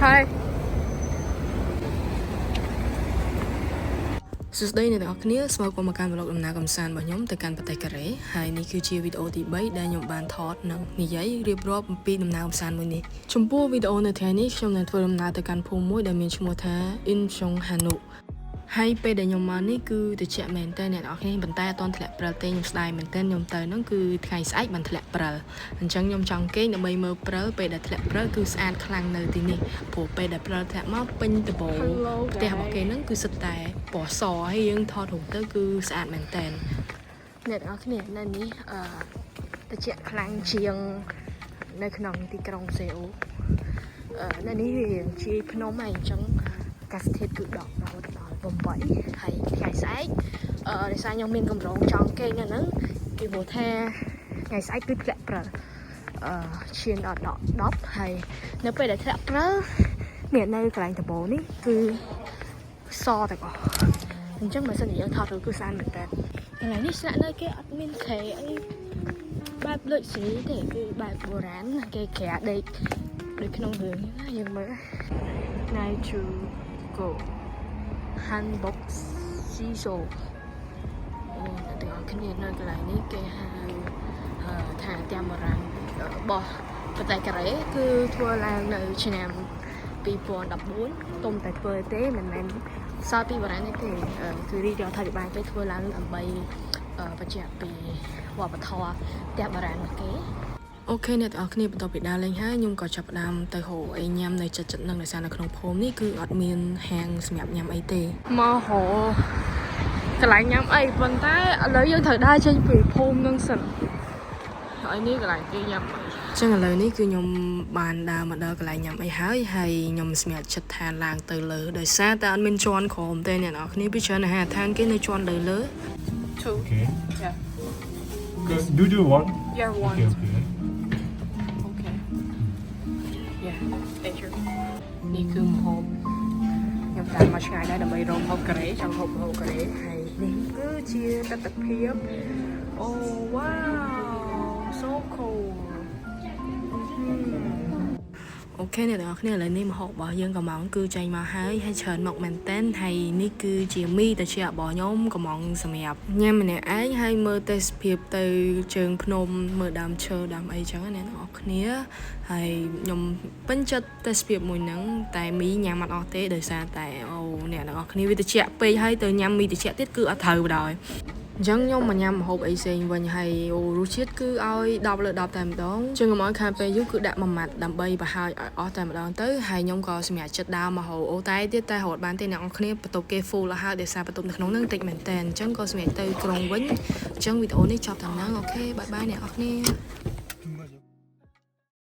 Hi. សួស្តីអ្នកទាំងអស់គ្នាស្វាគមន៍មកកាន់ vlog ដំណើរកម្សាន្តរបស់ខ្ញុំទៅកាន់ប្រទេសកូរ៉េហើយនេះគឺជាវីដេអូទី3ដែលខ្ញុំបានថតនិងនិយាយរៀបរាប់អំពីដំណើរកម្សាន្តមួយនេះចំពោះវីដេអូនៅថ្ងៃនេះខ្ញុំនឹងធ្វើដំណើរទៅកាន់ភូមិមួយដែលមានឈ្មោះថា Incheon Hanok ហើយពេលដែលខ្ញុំមកនេះគឺត្រជាក់មែនតើអ្នកនរគ្នាប៉ុន្តែអត់ទាន់ធ្លាក់ព្រិលទេខ្ញុំស្ដាយមែនតើខ្ញុំទៅហ្នឹងគឺថ្ងៃស្អែកបានធ្លាក់ព្រិលអញ្ចឹងខ្ញុំចង់គេងដើម្បីមើលព្រិលពេលដែលធ្លាក់ព្រិលគឺស្អាតខ្លាំងនៅទីនេះព្រោះពេលដែលព្រិលធ្លាក់មកពេញដបូល Hello. ផ្ទះរបស់គេហ្នឹងគឺសិតតែពណ៌សហើយយើងថតរូបទៅគឺស្អាតមែនតើ អ្នកទាំងអស់គ្នានៅនេះអឺត្រជាក់ខ្លាំងជាងនៅក្នុងទីក្រុងសេអ៊ូលអឺនៅនេះវាជាភ្នំហើយអញ្ចឹងអាកាសធាតុគឺដករហូតដល់8ហើយថ្ងៃស្អែកអឺដោយសារខ្ញុំមានកម្រងចង់គេងនៅហ្នឹងពីព្រោះថាថ្ងៃស្អែកគឺធ្លាក់ព្រិលអឺឈានដល់ដក10ហើយនៅពេលដែលធ្លាក់ព្រិលមាននៅកន្លែងដំបូលនេះគឺសទាំងអស់អញ្ចឹងបើសិនជាយើងថតរូបគឺស្អាតមែនតើ កន្លែងនេះស្នាក់នៅគេអត់មានគ្រែអីបែបដូចសេរីទេគឺបែបបុរាណគេក្រាដេកដូចក្នុងរឿងហ្នឹងណាយើងមើល Night to go Hanbok Siso អូអ្នកទាំងអស់គ្នានៅកន្លែងនេះគេហៅអឺថាផ្ទះបុរាណរបស់ប្រទេសកូរ៉េគឺធ្វើឡើងនៅឆ្នាំ2014ទុំតែធ្វើទេមិនមែនសល់ពីបុរាណនេះទេអឺគឺរាជរដ្ឋាភិបាលគេធ្វើឡើងដើម្បីអឺបញ្ជាក់ពីវប្បធម៌ផ្ទះបុរាណរបស់គេ OK អ្នកទាំងអស់គ្នាបន្ទាប់ពីដើរលេងហើយខ្ញុំក៏ចាប់ផ្ដើមទៅរកអីញ៉ាំនៅចិត្តចិត្តនឹងដោយសារនៅក្នុងភូមិនេះគឺអត់មានហាងសម្រាប់ញ៉ាំអីទេ មករកកន្លែងញ៉ាំអីប៉ុន្តែឥឡូវយើងត្រូវដើរចេញពីភូមិនឹងសិនហើយនេះកន្លែងគេញ៉ាំអី ចឹងឥឡូវនេះគឺខ្ញុំបានដើរមកដល់កន្លែងញ៉ាំអីហើយហើយខ្ញុំសម្រេចចិត្តថាឡើងទៅលើដោយសារតែអត់មានជាន់ក្រោមទេអ្នកនរគ្នាពីច្រើនអាហារដ្ឋានគេនៅជាន់លើលើ Two. Okay. Yeah. 그 noodle one. Yeah, one. Okay, okay. Okay. Yeah. Thank you. នេះគឺម្ហូបខ្ញុំតាមមកឆ្ងាយដែរដើម្បីរកម្ហូបកូរ៉េចង់ហូបម្ហូបកូរ៉េហើយនេះគឺជាទស្សនភាពអូ wow, so cool. OK អ្នកទាំងអស់គ្នាឥឡូវនេះម្ហូបរបស់យើងកំងគឺចេញមកហើយហើយច្រើនមកមែនតែនហើយនេះគឺជាមីតាជារបស់ខ្ញុំកំងសម្រាប់ញ៉ាំម្នាក់ឯងហើយមើលទេសភាពទៅជើងភ្នំមើលដើមឈើដើមអីចឹងណាអ្នកទាំងអស់គ្នាហើយខ្ញុំពេញចិត្តទេសភាពមួយហ្នឹងតែមីញ៉ាំអត់អស់ទេដោយសារតែអូអ្នកទាំងអស់គ្នាវាត្រជាក់ពេកហើយទៅញ៉ាំមីត្រជាក់ទៀតគឺអត់ត្រូវបណ្ដោយ អញ្ចឹងខ្ញុំមកញ៉ាំម្ហូបអីផ្សេងវិញហើយអូរសជាតិគឺឲ្យ10លើ10តែម្ដងជាងកុំឲ្យខាតពេលយូរគឺដាក់មួយម៉ាត់ដើម្បីប្រហើយឲ្យអស់តែម្ដងទៅហើយខ្ញុំក៏សម្រេចចិត្តដើរមកហៅអូតែទៀតតែរត់បានទេអ្នកនរគ្នាបន្ទប់គេ full ហើយដោយសារបន្ទប់នៅក្នុងហ្នឹងតិចមែនតើអញ្ចឹងក៏សម្រេចទៅក្រុងវិញអញ្ចឹងវីដេអូនេះចប់តែប៉ុណ្ណឹង OK bye bye អ្នកនរគ្នា។